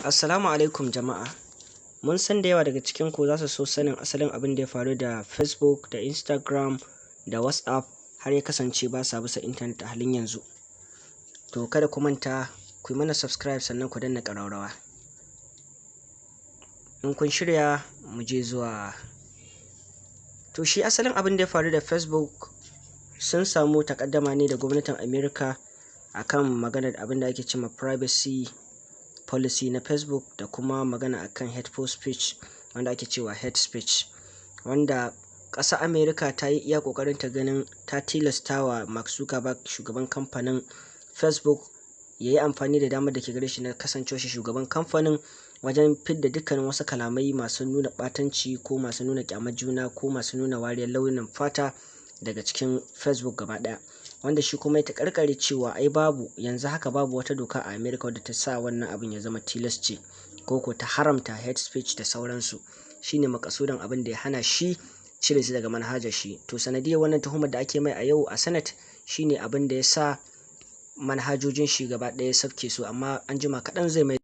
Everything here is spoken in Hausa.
Assalamu alaikum jama'a. Mun san da yawa daga cikin ku za su so sanin asalin abin da ya faru da Facebook da Instagram da WhatsApp har ya kasance ba sa bisa intanet a halin yanzu. To kada ku manta ku yi mana subscribe, sannan ku danna ƙararrawa. In kun shirya, mu je zuwa. To shi asalin abin da ya faru da Facebook, sun samu takaddama ne da gwamnatin America akan maganar abin da ake cewa privacy policy na Facebook da kuma magana akan hateful speech, wanda ake cewa hate speech, wanda ƙasar America ta yi iya ƙoƙarin ta ganin ta tilasta wa Mark Zuckerberg, shugaban kamfanin Facebook, ya yi amfani da damar da ke gare shi na kasancewa shi shugaban kamfanin wajen fidda dukkanin wasu kalamai masu nuna ɓatanci ko masu nuna ƙyamar juna ko masu nuna wariyar launin fata daga cikin Facebook gaba ɗaya, wanda shi kuma ya taƙarƙare cewa ai babu, yanzu haka babu wata doka a America wadda ta sa wannan abin ya zama tilas ce ko ta haramta hate speech da sauransu. Shine makasudin abin da ya hana shi cire su daga manhajar shi. To sanadiyar wannan tuhumar da ake mai a yau a Senate shine abin da ya sa manhajojin shi gaba ɗaya sauke su, amma an jima kaɗan zai mai.